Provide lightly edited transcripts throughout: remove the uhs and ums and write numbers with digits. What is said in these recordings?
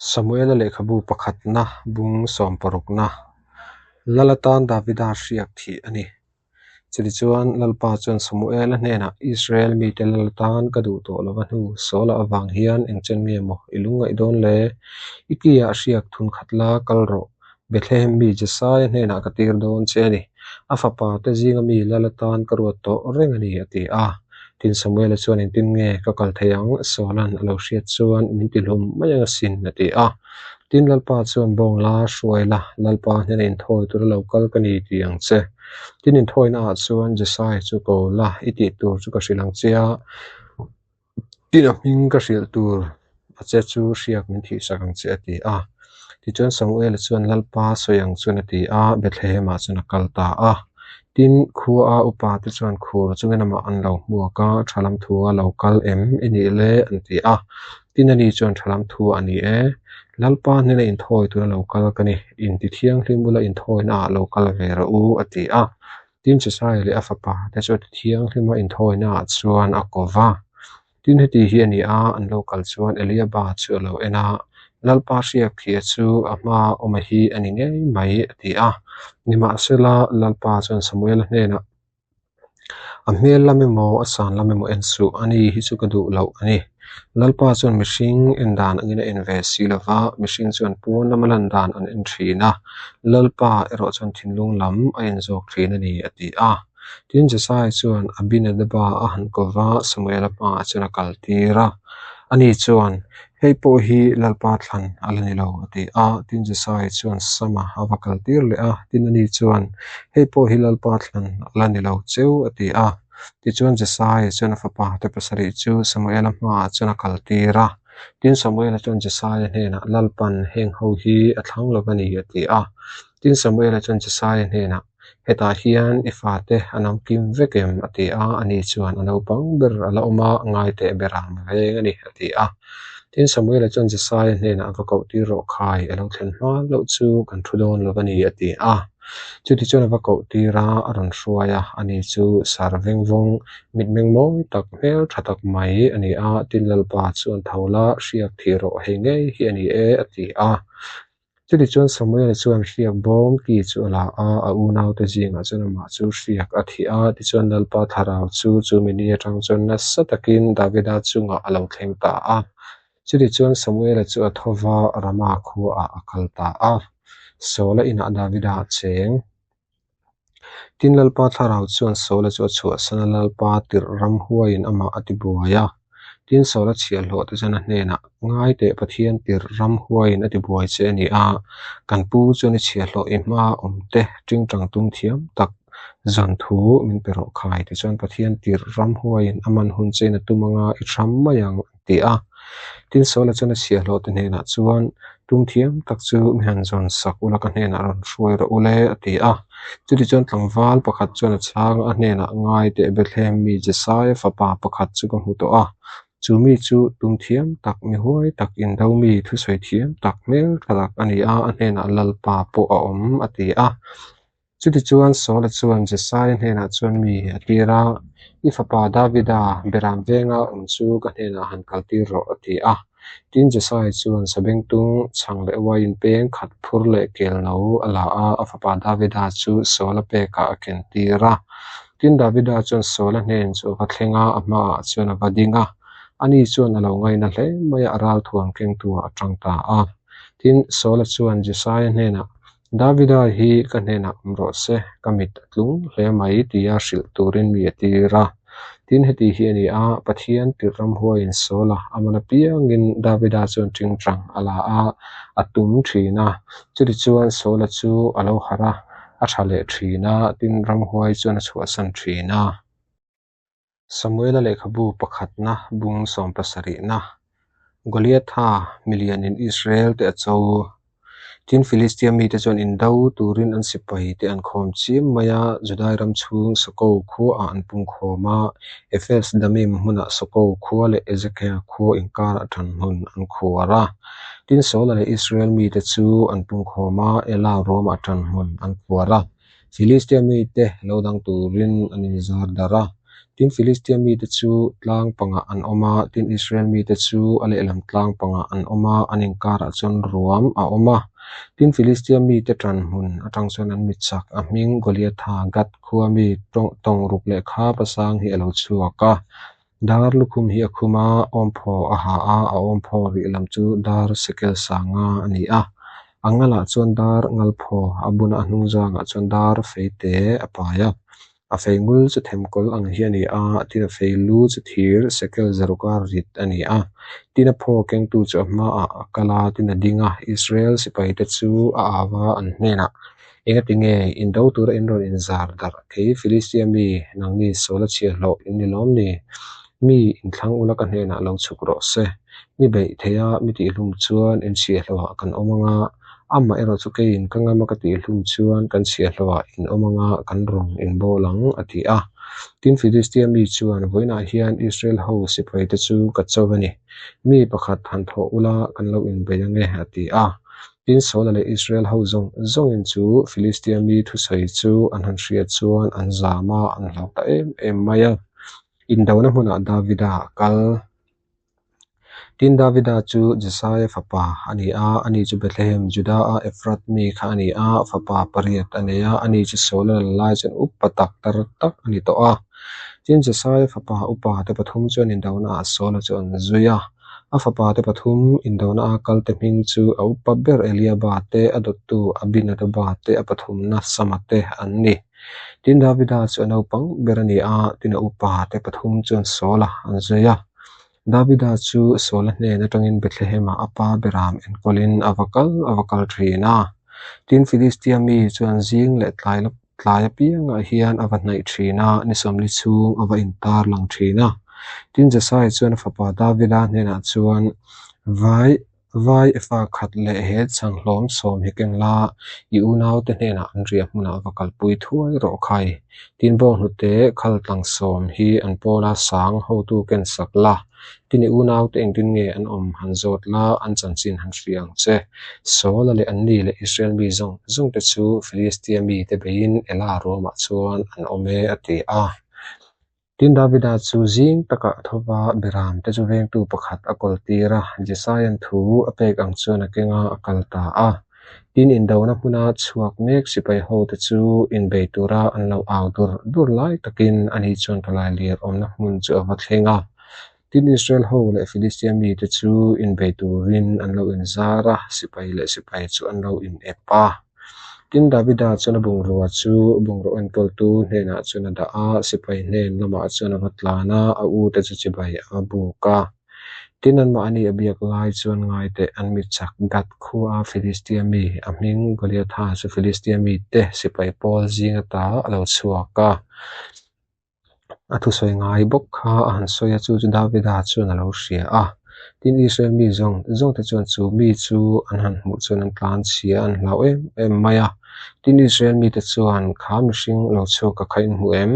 Samuela lehkhabu pakhatna bung sawmparukna Lal atan Davida hriak thih a ni. Chutichuan, Lalpa chuan Samuela hnenah, Israel mite lal atan ka duh tawh lova hnu Saula avang hian engchen nge maw i lungngaih dawn le? I kiah hriak thun khat la kal rawh, Bethlehem mi Jesaia hnenah ka tir dawn che a ni. A fapa te zinga mi lal atan ka ruat tawh reng a ni, a ti a. Tin, Samuela chuan engtin nge ka kal thei ang? Saula'n a lo hriat chuan min ti hlum mai ang asin, a ti a. Tin, Lalpa chuan bawng la hruai la, Lalpa hnena inthawi tura lo kal ka ni ti ang che. Tin, inthawinaah chuan Jesai chu ko la, i tih tur chu ka hrilh ang che a, tin a hming ka hrilh tur a che chu hriak min thihsak ang che, a ti a. Tichuan Samuela chuan Lalpa sawi ang chuan a ti a, Bethlehem-ah chuan a kal ta a. Tin, khua a upa te chuan khur chungin amah an lo hmuak a, tha lam thu a lo kal em i nih le? an ti a. Tin, ani chuan tha lam thu a ni e. Lalpa hnena inthawi tura lo kal ka ni, inti thianghlim ula inthawina ah lo kal ve rawh u, a ti a. Tin, Jesai leh a fapa te chu a ti thianghlima inthawina ah chuan a ko va. Tin, heti hi a ni a, an lo kal chuan Eliaba chu a lo en a, Lalpa hriak thia chu a hma awma hi a ni ngei mai, a ti a. Nimahsela, Lalpa chuan Samuela hnenah, A hmel lam emaw, a san lam emaw en suh, ani hi chu ka duh loh a ni. Lalpa chuan mihring en dan angin a en ve si lo va, mihring chuan pawn lama lan dan an en thin a, Lalpa erawh chuan thinlung lam a en zawk thin a ni, a ti a. Tin, Jesai chuan Abinadaba a han ko va, Samuela hmaah chuan a kaltir a. Ani chuan, Hei pawh hi Lalpa thlan a la ni lo, a ti a. Tin, Jesai chuan Sama a va kaltir leh a. Tin, ani chuan, Hei pawh hi Lalpa thlan a la ni lo cheu, a ti a. Tichuan, Jesai chuan a fapa te pasarih chu Samuela hmaah chuan a kaltir a. Tin, Samuela chuan Jesaia hnenah, Lalpan heng ho hi a thlang lo va ni, a ti a. Tin, Samuela chuan Jesaia hnenah, Hetah hian i fate an awm kim vek em? a ti a, ani chuan a naupang ber a la awm a, ngai teh ber ang veng a ni, a ti a. Tin, Samuela chuan Jesaia hnenah a va koh tir rawh khai, a lo thlen hma loh chu kan thu dawn lo a ni, a ti a. Chuti chuan a va koh tir a, a rawn hruai a, ani chu sar veng vawng, mitmeng mawi tak, hmel tha tak mai a ni a, tin Lalpa chuan tho la, hriak thih rawh hei ngei hi a ni e, a ti a. Chutichuan Samuel chuan hriak bawm ki chu a la a, a unaute zingah chuan amah chu hriak a thih a. Tichuan Lalpa thlarau chu chu mini atang chuan nasa takin Davida chungah a lo thleng ta a. Chutichuan Samuela chu a tho va, Rama khuaah a kal ta a. Saula inah Davida a cheng. Tin, Lalpa thlarau chuan Saula chu a chhuahsan a, Lalpa tirh ramhuaiin amah a tibuai a. Tin, Saula chhiahhlawh te chuan a hnenah, Ngai teh Pathian tirh ramhuaiin a tibuai che a ni a, kan pu chuan i chhiahhlawh i hma awm te tingtang tum thiam tak zawn thu min pe rawh khai. Tichuan, Pathian tirh ramhuaiin a man hun chein a tum anga i thram mai ang, a ti a. Tin, Saula chuan a chhiahhlawh te hnenah chuan, Tum thiam tak chu mi han zawn sak ula ka hnenah rawn hruai rawh ule, a ti a. Chutichuan tlangval pakhat chuan a chhang a hnenah ngai teh Bethlehem mi Jesaia fapa pakhat chu ka hmu tawh a. Chu mi chu tum thiam tak, mi huai tak, indo mi, thusawi thiam tak, hmel tha tak a ni a, a hnenah Lalpa pawh a awm, a ti a. Chutichuan Saula chuan Jesaia hnenah chuan mi a tir a, I fapa Davida, Beram venga awm chu ka hnenah han kaltir rawh, a ti a. Tin, Jesaia chuan sabengtung chhang leh uaiin peng khat phur leh kel no a la a, a fapa Davida chu Saula pekah a ken tir a. Tin, Davida chuan Saula hnen chu a va thleng a, a hmaah chuan a va ding a. Ani chuan a lo ngaina hle mai a, a ralthuam kengtuah a tang ta a. Tin, Saula chuan Jesaia hnenah, Davida hi ka hnenah awm rawh se, ka mit a tlung hle mai tia hrilh turin mi a tir a. Tin, heti hi a ni a, Pathian tirh ramhuaiin Saula a man apiangin Davida chuan tingtang a la a, a tum thin a. Chutichuan Saula chu a lo harh a, a tha leh thin a, tin ramhuai chuan a chhuahsan thin a. Samuela lehkhabu pakhatna bung sawmpasarihna, Goliatha milianin Israel te a cho. Tin, Filistia mite chuan indo turin an sipai te an khawm chiam mai a, Judai ram chhung Soko khuaah an pungkhawm a, Ephes Damim hmunah Soko khua leh Ezekiel khua inkarah ṭan hmun an khuar a. Tin, Saula leh Israel mite chu an pungkhawm a, Ela ruamah ṭan hmun an khuar a. Filistia mite lo dang turin an inzar darh a. Tin, Filistia mite chu tlang pangah an awm a, tin, Israel mite chu a lehlam tlang pangah an awm a, an inkarah chuan ruam a awm a. Tin, Filistia mite ṭan hmun aṭang chuan an mitchak a hming Goliatha, Gath khua mi tawng ruk leh kha pasang hi a lo chhuak a. Dar lukhum hi a khum a, awmphaw a ha a, a awmphaw rih lam chu dar sekel sanga a ni a. A ngalah chuan dar ngalphaw a bun a, a hnung zangah chuan dar feite a pai a. A fei ngul chu themkawl ang hi a ni a, tin a fei lu chu thir sekel zaruka rit a ni a. Tin a phaw kengtu chu a hmaah a kal a, tin a ding a, Israel sipaite chu a au a, an hnenah, Engati nge indo tura in rawn inzar darh? Kei Filistia mi, nangni Saula chhiahhlawh in ni lawm ni? Mi inthlang ula ka hnenah lo chhuk rawh se. Mi beih theih a, mi tihhlum chuan in chhiahhlawhah kan awm ang a, amah erawh chu keiin ka ngam a ka tihhlum chuan kan chhiahhlawhah in awm ang a, kan rawn inbawl ang, a ti a. Tin, Filistia mi chuan, Vawiinah hian Israel ho sipaite chu ka cho a ni. Mi pakhat han thawh ula kan lo inbei ang e, a ti a. Tin, Saula leh Israel ho zawng zawngin chu Filistia mi thusawi chu an han hriat chuan an zam a, an hlau ta em em mai a. Indona hmunah Davida a kal. Tin, Davida chu Jesaia fapa a ni a, ani chu Bethlehem, Juda-a Efrat mi kha a ni a, fapa pariat a nei a, ani chu Saula lal lai chuan upa tak tar tak a ni tawh a. Tin, Jesaia fapa upa te pathum chuan indonaah Saula chu an zui a. A fapa te pathum indona a kalte hming chu a upa ber Eliaba te, a dawttu Abinadaba te, a pathumna Sama te an ni. Tin, Davida chu a naupang ber a ni a, tin a upa te pathum chuan Saula an zui a. Davida chu Saula hnen atangin Bethlehem-ah a pa beram enkawlin a va kal a va kal thin a. Tin, Filistia mi chuan zing leh tlai tlai apiangah hian a va hnaih thin a, ni sawmli chhung a va intar lang thin a. Tin, Jesai chuan a fapa Davida hnenah chuan, Vai, vai efa khat leh he chhanghlawm sawm hi keng la, i unaute hnenah an riah hmunah va kalpui thuai rawh khai. Tin, bawnghnute khal tlang sawm hi an pawla sang hotu ken sak la. Tin, i unaute engtin nge an awm han zawt la, an chanchin han hria ang che. Saula leh Anni leh Israel mi zawng zawng te chu Filistia mite beiin Ela ruamah chuan an awm e, a ti a. Tin, Davida chu zing takah a tho va, Beram te chu vengtu pakhat a kawl tir a, Jesaia'n thu a pek ang chuan a keng a, a kal ta a. Tin, indona hmuna chhuak mek sipai hote chu inbei tura an lo au dur dur lai takin ani chuan tawlailir awmna hmun chu a va thleng a. Tin, Israel ho leh Filistia mite chu inbei turin an lo inzar a, sipai leh sipai chu an lo inep a. Tin, Davida chuan a bungrua chu bungraw enkawltu hnenah chuan a dah a, sipai hnen lamah chuan a va tlan a, a ute chu chibai a buk a. Tin, anmahni a biak lai chuan ngai teh an mi chak Gath khua Filistia mi, a hming Goliatha chu Filistia mite sipai pawl zing ata a lo chhuak a. A thusawi ngai bawk kha a han sawi a, chu chu Davida chuan a lo hria a. Tin, Israel mi zawng zawngte chuan chu mi chu an han hmuh chuan an tlan chhia a, an hlau em em mai a. Tin, Israel mite chuan, Kha mihring lo chhuak ka kha in hmu em?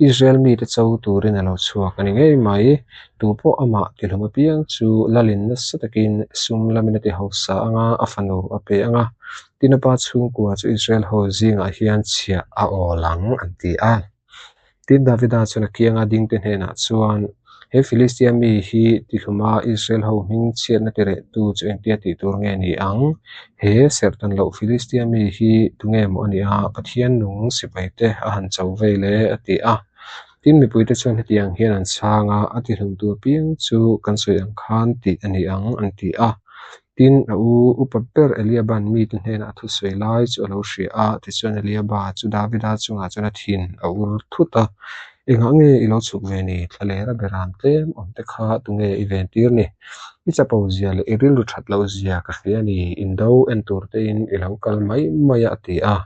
Israel mite cho turin a lo chhuak a ni ngei mai. Tu pawh amah tihlum apiang chu lalin nasa takin sum lamin a ti hausa ang a, a fanu a pe ang a. Tin, a pa chhungkua chu Israel ho zingah hian chhiah a awl ang, an ti a. Tin, Davida chuan a kianga dingte hnenah chuan, He Filistia mi hi tihluma Israel ho hming chhiatna tirehtu chu engtia tih tur nge ni ang? He serhtan loh Filistia mi hi tunge maw a nih a, Pathian nung sipaite a han cho vei le? a ti a. Tin, mipuite chuan hetiang hian an chhang a, A tihlumtu apiang chu kan sawi ang khan tih a ni ang, an ti a. Tin, a u upa ber Eliaba'n mite hnenah a thusawi lai chu a lo hria a, tichuan Eliaba chu Davida chungah chuan a thin a ur thut a, Engah nge i lo chhuk ve ni? Thlalera beram tlem awm te kha tunge i ven tir ni? I chapo zia leh i rilru that loh zia ka hria a ni, indo en tur tein i lo kal mai mai a a ti a.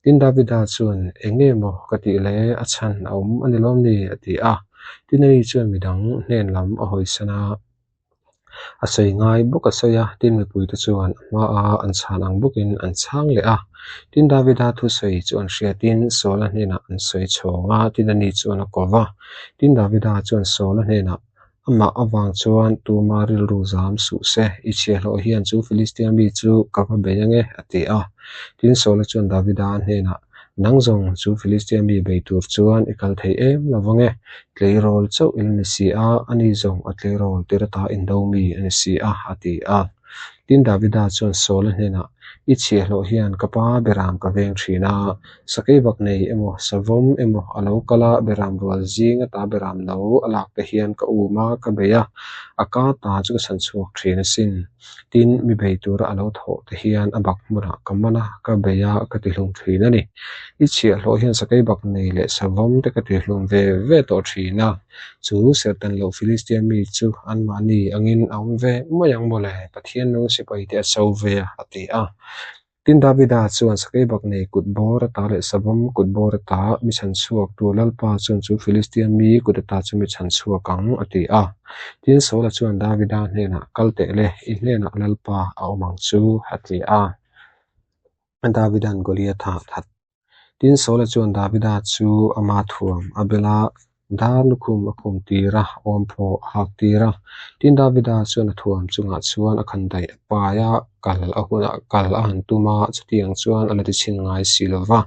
Tin, Davida chuan, Eng nge maw ka tih le, a chhan a awm a ni lawm ni? a ti a. Tin, ani chuan midang hnen lam a hawisan a. A sawi ngai bawk a sawi a, tin mipuite chuan a hmaa an chhan ang bawkin an chhang leh a. Tin Davida thusawi chu an hriatin Saula hnenah an sawi chhawng a, tin ani chuan a ko va. Tin Davida chuan Saula hnenah, Amah avang chuan tuma rilru zam suh se, i chhiahhlawh hian chu Filistia mi chu ka va bei ange, a ti a. Tin Saula chuan Davida hnenah. Nang zawng chu Filistia mi bei tur chuan i kal thei em lo vang e, tleirawl chauh i la ni si a, ani zawng a tleirawl tir ata indo mi a ni si a, a ti a. Tin, Davida chuan Saula hnenah, I chhiahhlawh hian ka pa beram ka veng thin a, sakeibak nei emaw savawm emaw a lo kal a, beram rual zing ata beram no a lak te hian ka um a, ka bei a, a ka ta chu ka chhan chhuak thin asin. Tin, mi bei tura a lo thawh te hian a bak hmunah ka man a, ka bei a, ka tihlum thin a ni. I chhiahhlawh hian sakeibak nei leh savawm te ka tihlum ve ve tawh thin a. Chu serhtan loh Filistia mi chu anmahni angin a awm ve mai ang mawle, Pathian nung sipai te a cho ve a, a ti a. Tin, Davida chuan sakeibak nei kut bawr ata leh savawm kut bawr ata mi chhan chhuak tu Lalpa chuan chu Filistia mi kut ata chu mi chhan chhuak ang, a ti a. Tin, Saula chuan Davida hnenah, Kal teh le, i hnenah Lalpa a awm ang chu, a ti a. Davida'n Goliatha that Tin, Saula chuan Davida chu ama thuam a bel a, dar lukhum a khum tir a, awmphaw a hak tir a. Tin, Davida chuan a thuam chungah chuan a khandaih a pai a, kal a hunah kal a han tum a, chutiang chuan a la ti chhin ngai si lo va.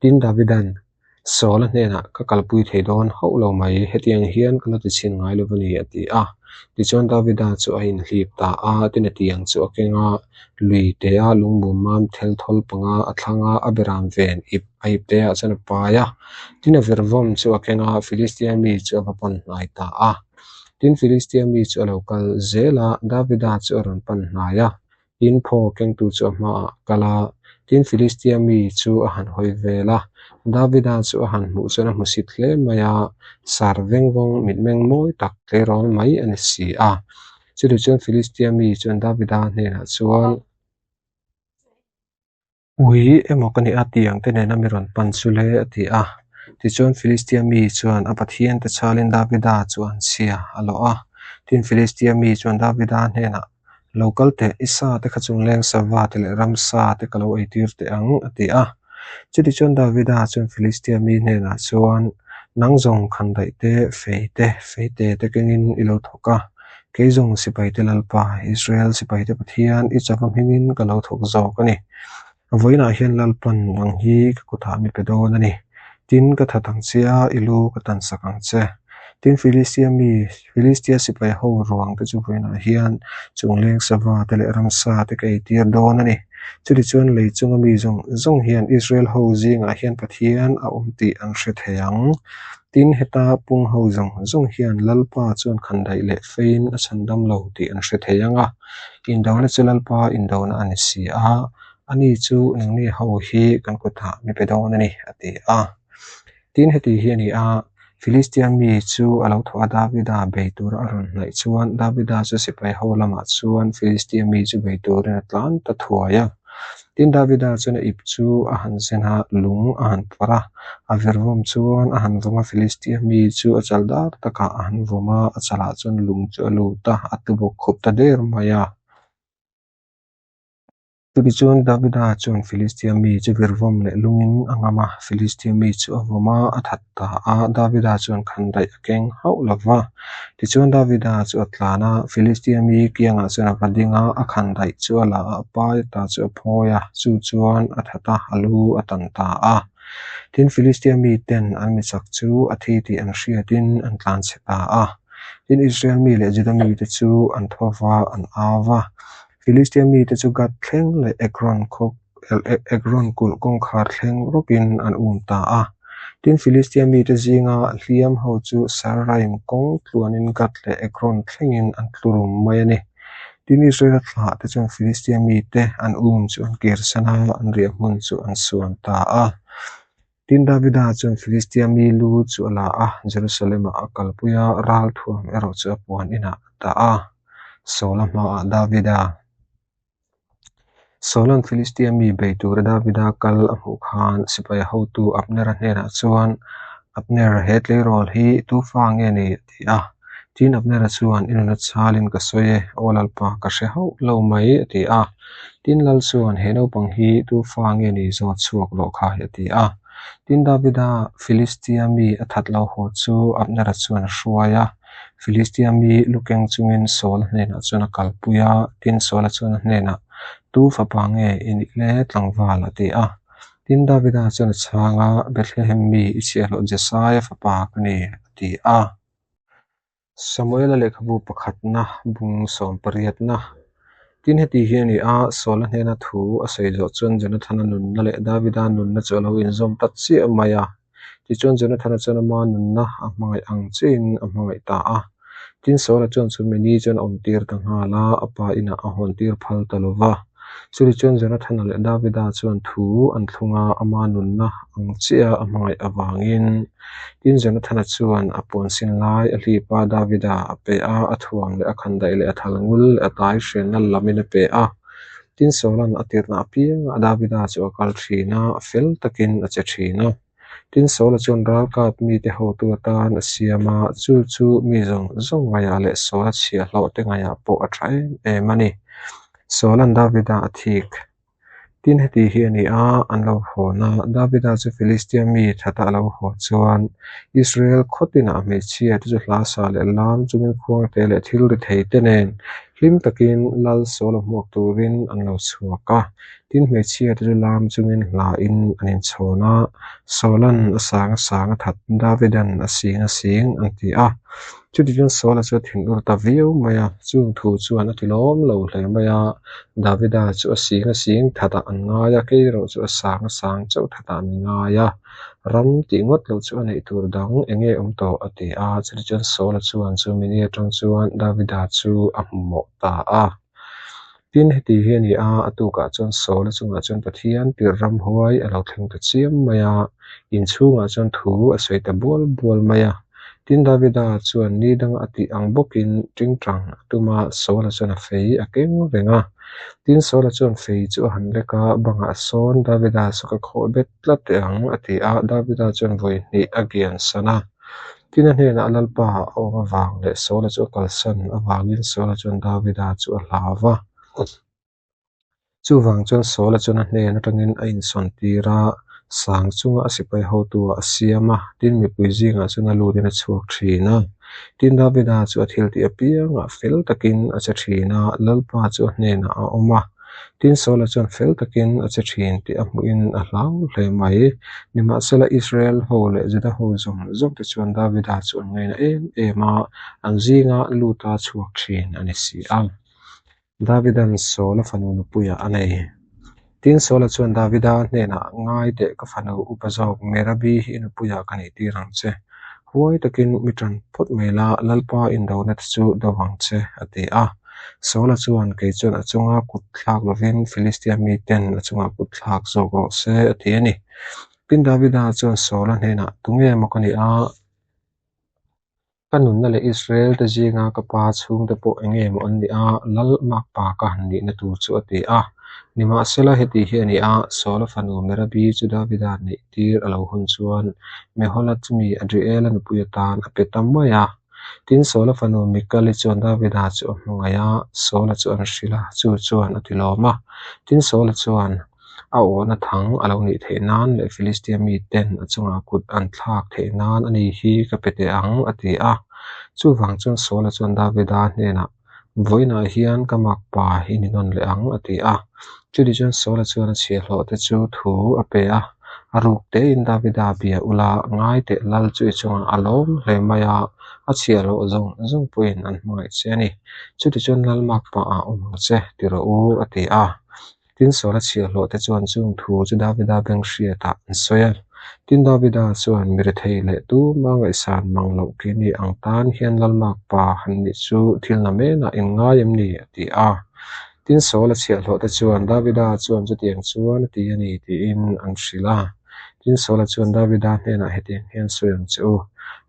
Tin, Davida'n Saula hnenah, Ka kalpui thei dawn hauh lo mai, hetiang hian ka la ti chhin ngai lo va ni, a ti a. Tichuan Davida chu a inhlip ta a, tin a tiang chu a keng a, lui tea lungmum mam thel thawl panga a thlang a, a beram ven ip a ip teah chuan a pai a. Tin a virvawm chu a keng a, Filistia mi chu a va pan hnai ta a. Tin Filistia mi chu a lo kal zel a, Davida chu a rawn pan hnai a, Tin, phaw kengtu chu a hmaah a kal a, tin, Filistia mi chu a han hawi vel a. Davida chu a han hmuh chuan a hmu sit hle mai a, sar vengvawng mitmeng mawi tak tleirawl mai a ni si a. Chutih chuan Filistia mi chuan Davida hnenah chuan, Ui emaw ka nih a tiang te nena mi rawn pan chu le a ti a. Tichuan Filistia mi chuan a pathian te chhalin Davida chu an chhia a lawh a. Tin Filistia mi chuan Davida hnenah, Lo kal teh, i sa te kha chungleng sava te leh ramsa te ka lo eitir teh ang a ti a. Chutichuan Davida chuan Filistia mi hnenah chuan, Nang zawng khandaih te, fei te, feite te kengin i lo thawk a. Kei zawng sipaite Lalpa, Israel sipaite Pathian, i chava hmingin ka lo thawk zawk a ni. Vawiinah hian Lalpan nang hi ka kutah mi pe dawn a ni. Tin, ka that ang che a, i lu ka tan sak ang che. Tin, Filistia mi, Filistia sipai ho ruang te chu vawiinah hian chungleng sava te leh ramsa te ka eitir dawn a ni. Chutichuan lei chunga mi zawng zawng hian Israel ho zingah hian Pathian a awm tih an hre thei ang. Tin, heta pung ho zawng zawng hian Lalpa chuan khandaih leh feiin a chhandam lo tih an hre thei ang a, indona chu Lalpa indona a ni si a, ani chu nangni ho hi kan kutah mi pe dawn a ni, a ti a. Tin, heti hi a ni a, Filistia mi chu a lo thawh a, Davida bei tura a rawn hnaih chuan Davida chu sipai ho lamah chuan Filistia mi chu bei turin a tlan ta thuai a. Tin, Davida chuan a ip chu a han zen a, lung a han phawrh a, a virvawm chuan a han vawm a, Filistia mi chu a chal dar takah a han vawm a, a chalah chuan lung chu a lut a, a tubawk khup ta der mai a. Chutichuan Davida chuan Filistia mi chu virvawm leh lungin a ngam a, Filistia mi chu a vawm a, a that ta a, Davida chuan khandaih a keng hauh lo va. Tichuan Davida chu a tlan a, Filistia mi kiangah chuan a va ding a, a khandaih chu a la a, a pai ta chu a phawi a, chu chuan a that a, a lu a tan ta a. Tin, Filistia miten an michak chu a thi tih an hriatin an tlanchhe ta a. Tin, Israel mi leh Juda mite chu an tho va, an au va. Filistia mite chu Gath thleng leh Ekron khaw Ekron kulh kawngkhar thleng rawkin an um ta a. Tin, Filistia mite zinga hliam ho chu Saraim kawng tluanin Gath leh Ekron thlengin an tlu rum mai a ni. Tin, Israela thlah te chuan Filistia mite an um chu an kirsan a, an riah hmun chu an suan ta a. Tin, Davida chuan Filistia mi lu chu a la a, Jerusalem-ah a kalpui a, ral thuam erawh chu a puan inah a dah a. Saula hmaah Davida. Saula'n Filistia mi bei tura Davida kal a hmuh khan sipai hotu Abnera hnenah chuan, Abner, he tleirawl hi tu fa nge ni? a ti a. Tin, Abnera chuan, I nuna chalin ka sawi e, aw Lalpa, ka hre hauh lo mai, a ti a. Tin, Lal chuan, He naupang hi tu fa nge ni zawt chhuak rawh khai, a ti a. Tin, Davida Filistia mi a that lo haw chu Abnera chuan a hruai a. Filistia mi lu keng chungin Saula hnenah chuan a kalpui a, tin Saula chuan a hnenah, Tu fapa nge i nih le tlangval? a ti a. Tin, Davida chuan a chhang a, Bethlehem mi i chhiahhlawh Jesaia fapa ka ni, a ti a. Samuela lehkhabu pakhatna bung sawmpariatna. Tin, heti hi a ni a, Saula hnena thu a sawi zawh chuan Jonathana nunna leh Davida nunna chu a lo inzawm ta chiah mai a. Tichuan, Jonathana chuan ama nunna a hmangaih ang chiahin a hmangaih ta a. Tin, Saula chuan chu mi ni chuan a awmtir ta nghal a, a pa inah a hawntir phal ta lo va. Chutichuan, Jonathana leh Davida chuan thu an thlung a, ama nunna ang chiah a hmangaih avangin. Tin, Jonathana chuan a puan sin lai a hlip a, Davida a pe a, a thuam leh a khandaih leh a thal ngul leh a tai hrianna lamin a pe a. Tin, Saula'n a tirhna apiangah Davida chu a kal thin a, fel takin a che thin a. Tin, Saula chuan ralkap mite hotu atan a siam a, chu chu mi zawng zawng ngaihah leh Saula chhiahhlawh te ngaihah pawh a tha em em a ni. Saula'n Davida a thik. Tin, heti hi a ni a, an lo hawn a, Davida chu Filistia mi thata a lo haw chuan Israel khaw tinah hmeichhia te chu hla sa leh lam chungin khuangte leh thil ri thei te nen hlim takin Lal Saula hmuak turin an lo chhuak a. Tin, hmeichhia te chu lam chungin hlain an inchhawn a, Saula'n a sang a sang a that, Davida'n a sing a sing an ti a. Chutichuan Saula chu a thinur ta viau mai a, chung thu chuan a ti lawm lo hle mai a, Davida chu a sing a sing thatah an ngai a, kei erawh chu a sang a sang chauh thatah min ngai a, ram tih ngawt loh chu a neih tur dang eng nge awm tawh a ti a, chutichuan Saula chuan chu mini atang chuan Davida chu a hmu mawh ta a. Tin, heti hi a ni a, a tukah chuan Saula chungah chuan Pathian tirh ramhuai a lo thleng ta chiam mai a, inchhungah chuan thu a sawi ta bual bual mai a. Tin, Davida chuan ni danga a tih ang bawkin tingtang a tum a, Saula chuan a fei a keng reng a. Tin, Saula chuan fei chu a han lek a, bangah sawn Davida chu ka khawh bet tlat teh ang, a ti a, Davida chuan vawi hnih a kian san a. Tin, a hnenah Lalpa a awm avang leh Saula chu a kalsan avangin Saula chuan Davida chu a hlau va. Chuvang chuan Saula chuan a hnen atangin a insawn tir a, sang chunga a sipai hotuah a siam a, tin mipui zingah chuan a lutin a chhuak thin a. Tin, Davida chu a thiltih apiangah fel takin a che thin a, Lalpa chu a hnenah a awm a. Tin, Saula chuan fel takin a che thin tih a hmuhin a hlau hle mai. Nimahsela, Israel ho leh Juda ho zawng zawng te chuan Davida chu an ngaina em em a, an zinga luta chhuak thin a ni si a. Davida'n Saula fanu nupuiah a nei. Tin, Saula chuan Davida hnenah, Ngai teh, ka fanu upa zawk Merabi hi i nupuiah ka neih tir ang che. Huai takin mi ṭan phawt mai la, Lalpa indona te chu do ang che, a ti a. Saula chuan, Kei chuan a chunga kut thlak lovin Filistia miten a chungah kut thlak zawk rawh se, a ti a ni. Tin, Davida chuan Saula hnenah, Tunge maw ka nih a? Ka nunna leh Israel te zinga ka pa chhungte pawh eng nge maw an nih a, Lal makpa ka han nihna tur chu a ti a. Nimahsela, heti hi a ni a, Saula fanu Merabi chu Davida neih tir a lo hun chuan Mehola chumi Adriela nupui atan a pe ta mai a. Tin, Saula fanu Mikali chuan Davida chu a hmangaih a, Saula chu an hrilh a, chu chuan a ti lawm a. Tin, Saula chuan a awhna thang a lo nih theih nan leh Filistia miten a chungah kut an thlak theih nan a ni hi ka pe teh ang, a ti a. Chuvang chuan Saula chuan Davida hnenah, Vawiinah hian ka makpa i ni nawn leh ang, a ti a. Chutichuan Saula chuan a chhiahhlawh te chu thu a pe a, A ruk tein Davida bia ula, ngai teh lal chu i chungah a lawm hle mai a, a chhiahhlawh zawng zawng pawhin an hmangaih che a ni. Chutichuan lal makpa ah awm ang che, ti rawh u, a ti a. Tin, Saula chhiahhlawh te chuan chung thu chu Davida beng hriatah an sawi a. Tin, Davida chuan, Mi rethei leh tuma ngaihsan mang loh keini ang tan hian Lalmak pa han nih chu thil na menah in ngai em ni? a ti a. Tin, Saula chhiahhlawh te chuan, Davida chuan chutiang chuan a ti a ni, tiin an hrilh a. Tin, Saula chuan Davida hnenah hetiang hian sawi ang che u,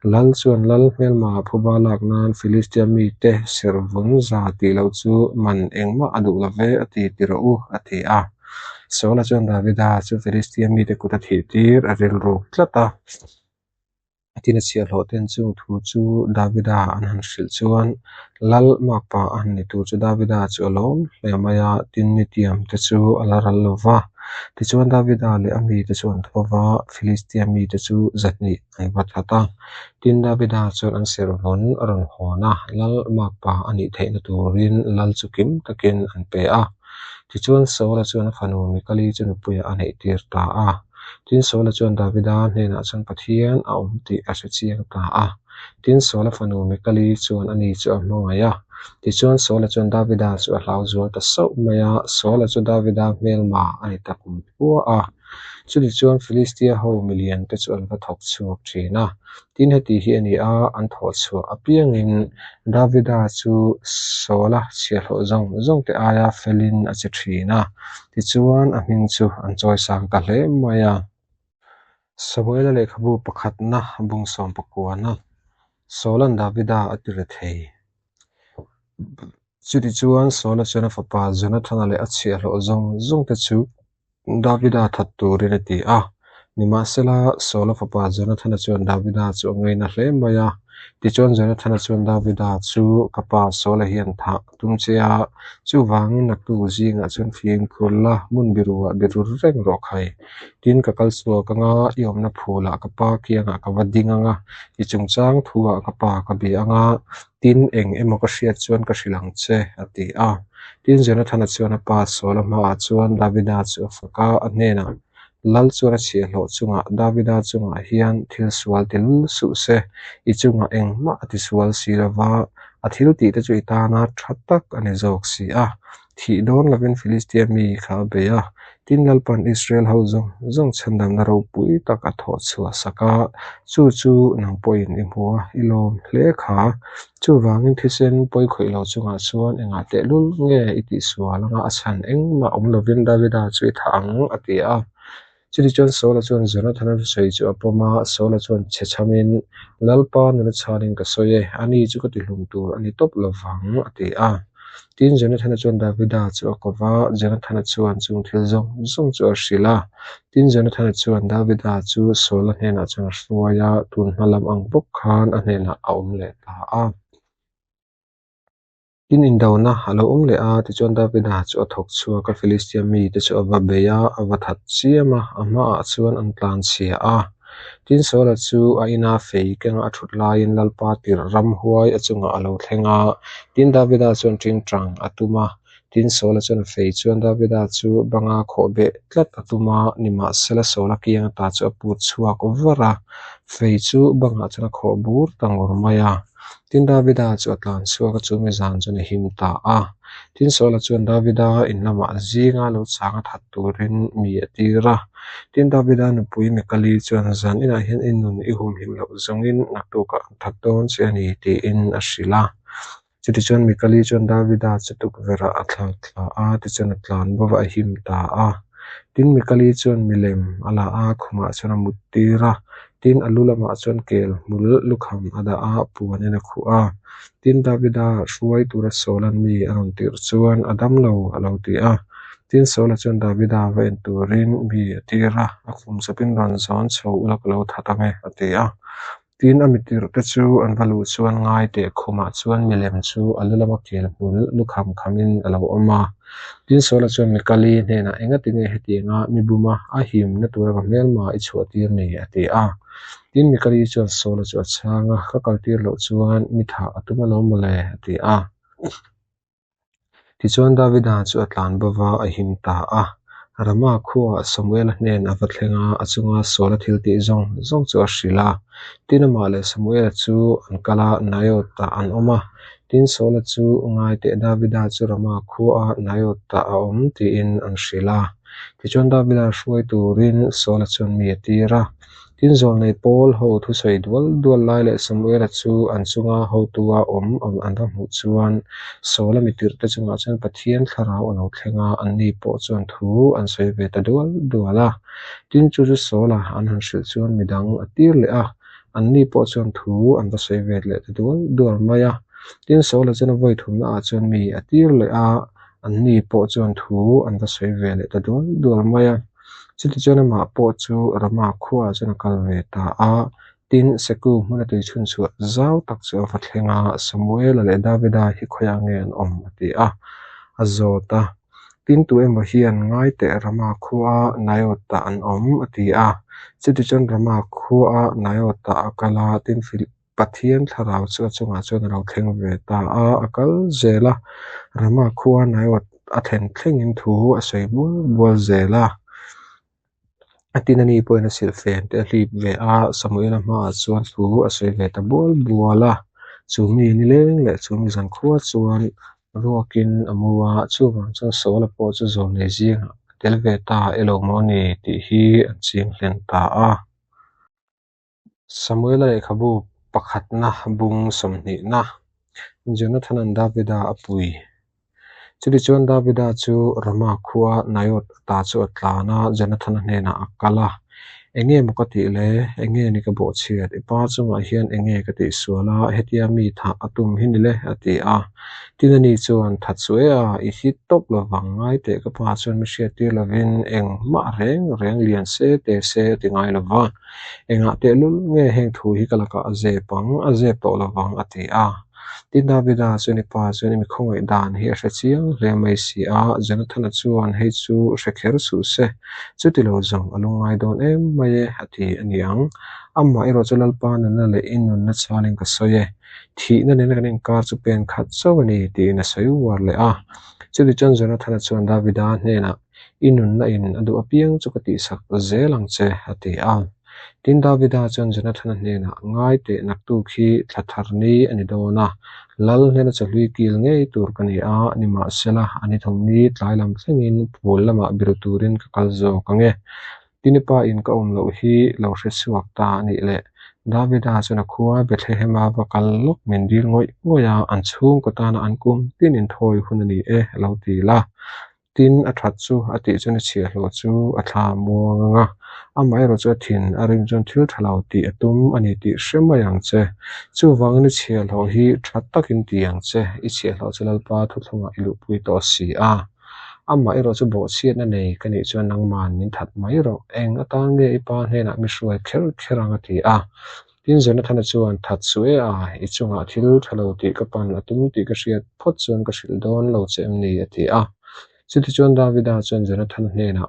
Lal chuan lal hmelma phuba lak nan Filistia mite servun za tih loh chu man engmah a duh lo ve a ti ti rawh u, a ti a. Saula chuan Davida chu Filistia mite kut a thih tir a rilruk tlat a. Tin a chhiahhlawh ten chung thu chu Davida an han hrilh chuan Lal makpa a han ni tur chu Davida chu a lawm hle mai a, tin nitiam te chu a la ral lo va. Tichuan Davida leh a mite chu an tho va, Filistia mite chu zahnih an va that a. Tin Davida chuan an servawn a rawn hawn a, Lal makpa a nih theihna turin Lal chu kim takin an pe a. Tichuan Saula chuan a fanu Mikali chu nupuiah a neih tir ta a. Tin, Saula chuan Davida hnenah chuan Pathian a awm tih a hre chiang ta a. Tin, Saula fanu Mikali chuan ani chu a hmangaih a. Tichuan, Saula chuan Davida chu a hlau zual ta sauh mai a, Saula chu Davida hmelma a ni ta kum thua a. Chutichuan, Filistia ho milian te chu an va thawk chhuak thin a. Tin, heti hi a ni a, an thawh chhuah apiangin Davida chu Saula chhiahhlawh zawng zawng te aia felin a che thin a. Tichuan, a hming chu an chawisang ta hle mai a. Samuela lehkhabu pakhatna bung sawm pakuana Saula'n Davida a ti re thei. Chutichuan, Saula chuan a fapa Jonathana leh a chhiahhlawh zawng zawngte chu Davida that turin a ti a. Nimahsela, Saula fapa Jonathana chuan Davida chu a ngaina hle mai a. Tichuan, Jonathana chuan Davida chu, Ka pa Saula hian thah a tum che a, chuvangin naktuk zingah chuan fimkhur la, hmun biruah biru reng rawh khai. Tin, ka kal chhuak anga i awmna phulah ka pa kiangah ka va ding anga, i chungchang thuah ka pa ka bia anga, tin, eng emaw ka hriat chuan ka hrilh ang che, a ti a. Tin, Jonathana chuan a pa Saula hmaah chuan Davida chu a fak a, a hnenah, Lal chuan a chhiahhlawh chungah Davida chungah hian thil sual ti lul suh se, i chungah engmah a tisual si lo va, a thil tihte chu i tana tha tak a ni zawk si a. Thih dawn lovin Filistia mi kha a bei a, tin Lalpan Israel ho zawng zawng chhandamna ropui tak a thawh chhuah sak a, chu chu nang pawhin i hmu a, i lawm hle kha. Chuvangin thisen pawi khawih lo chungah chuan engah tehlul nge i tihsual anga a chhan engmah awm lovin Davida chu i thah ang, a ti a. Chutichuan Saula chuan Jonathana thusawi chu a pawm a, Saula chuan chhe chhamin, Lalpa nuna chhanin ka sawi e, ani chu ka tihlum tur a ni tawp lo vang, a ti a. Tin, Jonathana chuan Davida chu a ko va, Jonathana chuan chung thil zawng zawng chu a hrilh a. Tin, Jonathana chuan Davida chu Saula hnenah chuan a hruai a, tun hma lam ang bawk khan a hnenah a awm leh ta a. Tin, indona a lo awm leh a, tichuan Davida chu a thawk chhuak a, Filistia mite chu a va bei a, a va that chiam a, a hmaah chuan an tlan chhia a. Tin, Saula chu a ina fei kenga a thut laiin Lalpa tirh ramhuai a chungah a lo thleng a, tin, Davida chuan tingtang a tum a. Tin, Saula chuan a fei chuan Davida chu banga khawh beh tlat a tum a, nimahsela Saula kiang ata chu a put chhuak var a, fei chu bangah chuan a khawh bur ta ngur mai a. Tin, Davida chu a tlan chhuak a, chumi zan chuan a him ta a. Tin, Saula chuan Davida in lamah zinga lo chang a that turin mi a tir a. Tin, Davida nupui Mikali chuan zan inah hian i nun i humhim loh zawngin naktukah an that dawn che a ni tiin a hrilh a. Chutichuan Mikali chuan Davida chu tukverhah a thlak thla a, tichuan a tlan bawk a, a him ta a. Tin, Mikali chuan milem a la a, khumah chuan a mut tir a. Tin, a lu lamah chuan kel hmul lukham a dah a, puanin a khuh a. Tin, Davida hruai tura Saula'n mi a rawn tirh chuan a dam lo a lo ti a. Tin, Saula chuan Davida va en turin mi a tir a, a khum chawpin rawn zawn chho ula ka lo that ang e, a ti a. Tin, a mitirh te chu an va luh chuan ngai teh khumah chuan milem chu a lu lama kel hmul lukham khamin a lo awm a. Tin, Saula chuan Mikali hnenah, Engati nge hetianga mi buma a himna tura ka hmelma i chhuah tir ni? a ti a. Tin, Mikali chuan Saula chu a chhang a, Ka kaltir loh chuan mi thah a tum alawm mawle, a ti a. Tichuan Davida chu a tlan bo va, a him ta a. Rama khuaah Samuela hnen a va thleng a, a chunga Saula thil tih zawng zawng chu a hrilh a. Tin, amah leh Samuela chu an kal a, Naioth-ah an awm a. Tin, Saula chu ngaiteh Davida chu Rama khuaah Naioth-ah a awm tiin an hrilh a. Tichuan Davida hruai turin Saula chuan mi a tir a. Tin, zawlnei Paul ho thusawi dual dual lai leh Samuela chu an chunga hotua awm an va hmuh chuan Saula mitirhte chungah chuan Pathian thlarau a lo thleng a, anni pawh chuan thu an sawi ve ta dual dual a. Tin, chu chu Saula an han hrilh chuan midang a tir leh a, anni pawh chuan thu an va sawi ve leh ta dual dual mai a. Tin, Saula chuan a vawi thumnaah chuan mi a tir leh a, anni pawh chuan thu an va sawi ve leh ta dual dual mai a. Chutichuan amah pawh chu Rama khuaah chuan a kal ve ta a, tin, Seku hmuna tui chhunchhuah zau tak chu a va thleng a, Samuela leh Davida hi khawiah nge an awm? a ti a, a zawt a. Tin, tu emaw hian ngai teh Rama khuaa Naioth-ah an awm? a ti a. Chutichuan Rama khuaa Naioth-ah a kal a, tin, Pathian thlarau chu a chungah chuan a lo thleng ve ta a, a kal zel a, Rama khua Naioth a thlen thlengin thu a sawi bual bual zel a. Tin, ani pawhin a silhfen te a hlip ve a, Samuela hmaah chuan thu a sawi ve ta bual bual a. Chu mi nileng leh chu mi zankhua chuan ruakin a mu a, chuvang chuan Saula pawh chu zawlnei zingah a tel ve ta elo maw ni tih hi an ching hlen ta a. Samuela lehkhabu pakhatna bung sawmhnihna, Jonathana'n Davida a pui. Chutichuan Davida chu Rama khua Naioth ata chu a tlan a, Jonathana hnenah a kal a, Enge maw ka tih le? Enge ni ka bawhchhiat? I pa chungah hian enge ka tihsual a, hetia mi thah a tum hi ni le? a ti a. Tin ani chuan, That suh e a, i hit tawp lovang, ngai teh ka pa chuan mi hriattir lovin engmah reng reng lian se te se a ti ngai lova. Engah tehlul nge heng thu hi ka lakah a zep ang, a zep tawh lovang a ti a. Tin Davida chuan i pa chuan i mi khawngaih dan hi a hre chiang hle mai si a, Jonathana chuan hei chu hre kher suh se, chuti lo zawng a lungngai dawn em mai e a ti a ni ang. Amah erawh chu Lalpa nunna leh i nunna chhalin ka sawi e, thihna nena kan inkar chu pen khat chauh a ni tiin a sawi uar leh a. Chutichuan Jonathana chuan Davida hnenah, I nunna in a duh apiang chu ka tihsak zel ang che, a ti a. Tin, Davida chuan Jonathana hnenah, Ngai teh, naktuk hi thla thar ni a ni dawn a, lal hnena chawhlui kil ngei tur ka ni a, nimahsela, a ni thum ni tlai lam thlengin phul lamah biru turin ka kal zawk ang e. Tin, i pa in ka awm loh hi lo hre chhuak ta a nih le. Davida chuan a khua Bethlehema va kal lawk min dil ngawih ngawih a, an chhungkaw tana an kum tin inthawi hun a ni e, a lo ti la. Tin, a that chu a tih chuan a chhiahhlawh chu a thla muang ang a, amaherawh chu a thin a rim chuan thil tha lo tih a tum a ni tih hre mai ang che. Chuvangin i chhiahhlawh hi tha takin ti ang che, i chhiahhlawh chu Lalpa thuthlungah i luhpui tawh si a. Amaherawh chu bawhchhiatna nei ka nih chuan nangman min that mai rawh, eng atan nge i pa hnenah mi hruai kher kher ang a ti a. Tin, Jonathana chuan, That suh e a, i chungah thil tha lo tih ka pan a tum tih ka hriat phawt chuan ka hrilh dawn lo che em ni? a ti a. Chutichuan Davida chuan Jonathana hnenah,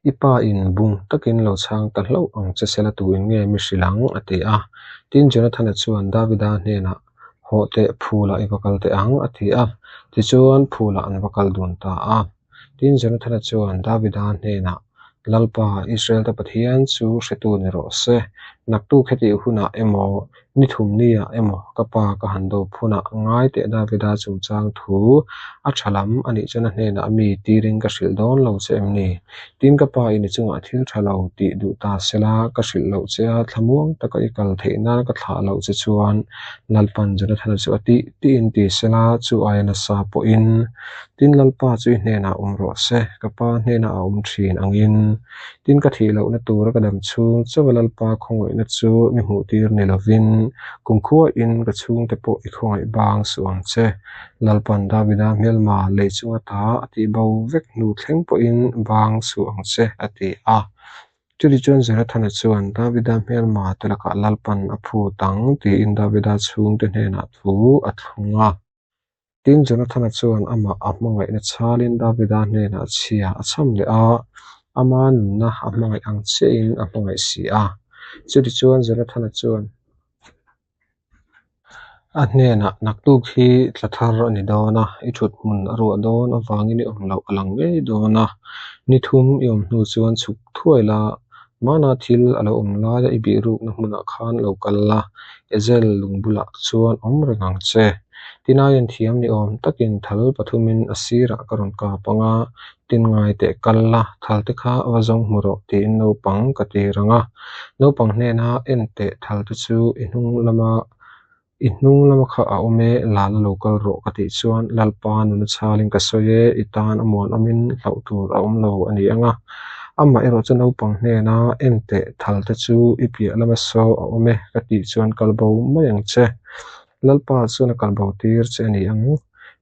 I pa in bung takin lo chhang ta hlauh ang che sela tuin nge mi hrilh ang? a ti a. Tin, Jonathana chuan Davida hnenah, Hawh teh, phulah i va kal teh ang, a ti a. Tichuan, phulah an va kal dun ta a. Tin, Jonathana chuan Davida hnenah, Lalpa, Israel-te Pathian chu hretu ni rawh se. Naktuk hetih hunah emaw, ni thum niah emaw ka pa ka han dawp hunah ngai teh Davida chungchang thu a tha lam a nih chuan a hnenah mi tirin ka hrilh dawn lo che em ni? Tin, ka pa in i chungah thil tha lo tih duh ta sela, ka hrilh loh che a, thlamuang taka i kal theih nan ka thlah loh che chuan Lalpan Jonathana chu a tih tiin ti sela, chu aia nasa pawhin Tin, Lalpa chu i hnenah awm rawh se, ka pa hnenah a awm thin angin. Tin, ka thih lohna tura ka dam chhung chauha Lalpa khawngaihna chu mi hmuh tir ni lovin, kumkhuain ka chhungte pawh i khawngaih bang suh ang che. Lalpan Davida hmelma lei chunga ta a tih bo vek hnu thleng pawhin bang suh ang che, a ti a. Chutichuan Jonathana chuan Davida hmelma te lakah Lalpan a phut ang tiin Davida chhungte hnenah thu a thlung a. Tin, Jonathana chuan amah a hmangaihna chhalin Davida hnenah chhia a chham leh a, ama nunna a hmangaih ang chiahin a hmangaih si a. Chutichuan Jonathana chuan a hnenah, Naktuk hi tla thar a ni dawn a, i thut hmun a ruah dawn avangin i awm loh a lang ngei dawn a. Ni thum i awm hnu chuan chhuk thuai la, Hmana thil a lo awm laia i bihrukna hmunah khan lo kal la, Ezel lung bulah chuan awm reng ang che. Tinaian thiam ni awm takin thal pathumin a sirah ka rawn kap ang a, tin ngai teh kal la, thal te kha va zawng hmu rawh tiin naupang ka tir ang a. Naupang hnena en teh thal te chu i hnung lama I hnung lama kha a awm e, lal a lo kal rawh ka tih chuan Lalpa nuna chhalin ka sawi e, i tan a muan awmin hlauh tur a awm lo a ni ang a. Amah erawh chu naupang hnena en teh thal te chu i piah lama saw a awm e ka tih chuan kal bo mai ang che. Lalpa chuan a kal bo tir che a ni ang.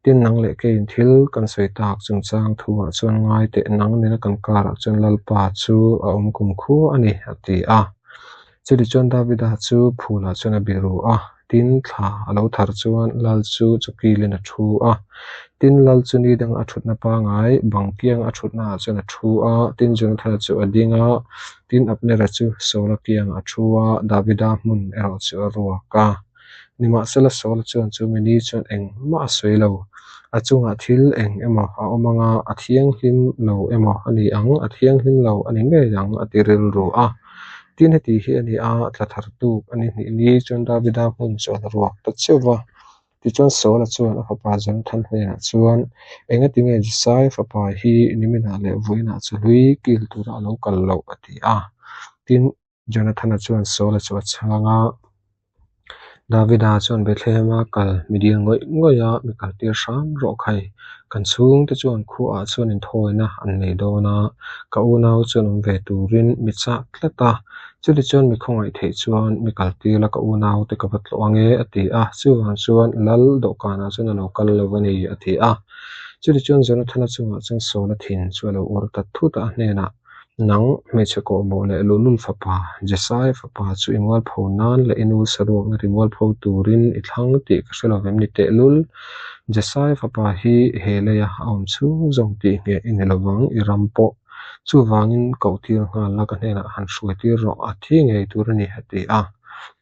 Tin, nang leh keiin thil kan sawi tak chungchang thuah chuan ngai teh nang nena kan karah chuan Lalpa chu a awm kumkhua a ni, a ti a. Chutichuan Davida chu phulah chuan a biru a, tin thla a lo thar chuan lal chu chawkilin a thu a. Tin lal chu ni danga a thutna pangai bang kianga a thutnaah chuan a thu a, tin Jonathana chu a ding a, tin Abnera chu Saula kiangah a thu a, Davida hmun erawh chu a ruak a. Nimahsela Saula chuan chu mi ni chuan engmah a sawi lo. A chungah thil eng emaw a awm ang a, a thianghlim lo emaw a ni ang, a thianghlim lo a ni ngei ang, a ti rilru a. Tin, heti hi a ni a, tla thar tuk a ni hnih ni chuan Davida hmun chu a la ruak ta cheuh va. Tichuan Saula chuan a fapa Jonathan hnenah chuan, Engatinge Jesai fapa hi niminah leh vawiinah chawhlui kil tura a lo kal loh? a ti a. Tin, Jonathana chuan Saula chu a chhang a, Davida chuan Bethlehema kal mi dil ngawih ngawih a, mi kaltir hram rawh khai. Kan chhungte chuan khuaah chuan inthawina an nei dawn a, ka unau chuan awm ve turin mi chak tlat a. Chutichuan mi khawngaih theih chuan mi kaltir la ka unaute ka va tlawh ang e, a ti a. Chuvang chuan lal dawhkanah chuan a lo kal lo a ni, a ti a. Chutichuan Jonathana chungah chuan Saula thin chu a lo ur ta thut a, a hnenah, Nang, hmeichhe kawhmawh leh luhlul fapa, Jesai fapa chu i mualpho nan leh i nu saruakna ti mualpho turin i thlang tih ka hre lo vem ni tehlul. Jesai fapa hi he leia a awm chhung zawng tih ngheh i ni lovang, i ram pawh. Chuvangin kohtir nghal la ka hnenah han hruaitir rawh, a thi ngei tur a ni, a ti a.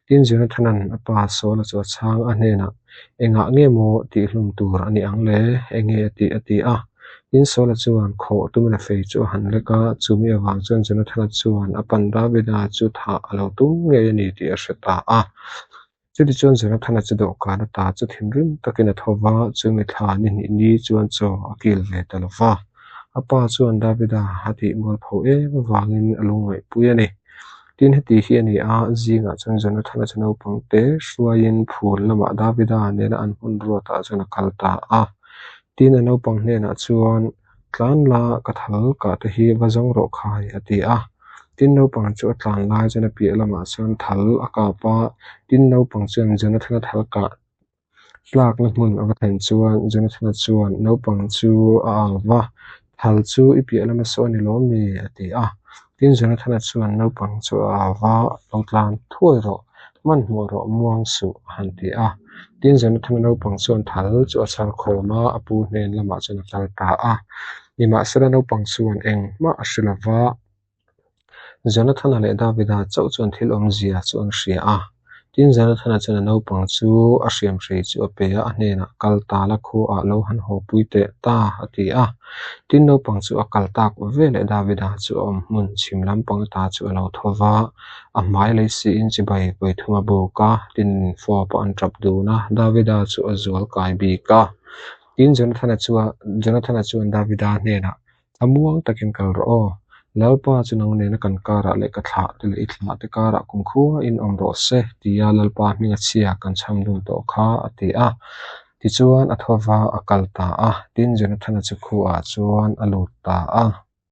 Tin, Jonathana'n a pa Saula chu a chhang a hnenah, Engah nge maw tihhlum tur a ni ang le? Enge a tih? a ti a. Tin, Saula chuan khawh tumin a fei chu a han lek a, chumi avang chuan Jonathana chuan a pan Davida chu thah a lo tum ngei a ni tih a hre ta a. Chutichuan Jonathana chu dawhkan ata chu thinrim takin a tho va, chumi thla ni hnih ni chuan chaw a kil ve ta lo va. A pa chuan Davida a tih mualpho em avangin a lungngaihpui a ni. Tin, heti hi a ni a, zingah chuan Jonathana chu naupang te hruaiin phul lamah Davida nena an hmun ruatah chuan a kal ta a. Tin, a naupang hnenah chuan, Tlan la, ka thal kah te hi va zawng rawh khai, a ti a. Tin, naupang chu a tlan lai chuan a piah lamah chuan thal a kap a. Tin, naupang chuan Jonathana thal kah Tlakna hmun a va thlen chuan Jonathana chuan naupang chu a au va, Thal chu i piah lama saw a ni lawm mi? a ti a. Tin, Jonathana chuan naupang chu a au va, Lo tlan thuai rawh, hmanhmawh rawh, muang suh, a han ti a. Tin, Jonathana naupang chuan thal chu a chhar khawm a, a pu hnen lamah chuan a kal ta a. Nimahsela naupang chuan engmah a hre lo va. Jonathana leh Davida chauh chuan thil awmzia chu an hria a. Tin, Jonathana chuan a naupang chu a hriamhrei chu a pe a, a hnenah, Kal ta la khuaah lo han hawpui teh ta, a ti a. Tin, naupang chu a kal tak veleh Davida chu a awm hmun chhim lampang ata chu a lo tho va, a hmai lei siin chibai vawi thum a buk a, tin, fawp a an tap dun a, Davida chu a zual kai bik a. Tin, Jonathana chuan Davida hnenah, A muang takin kal rawh aw. Lalpa chu nang nena kan karah leh ka thlah te leh i thlah te karah kumkhua in awm rawh se, tia Lalpa hminga chhia kan chham dun tawh kha, a ti a. Tichuan a tho va a kal ta a, tin Jonathana chu khuaah chuan a lut ta a.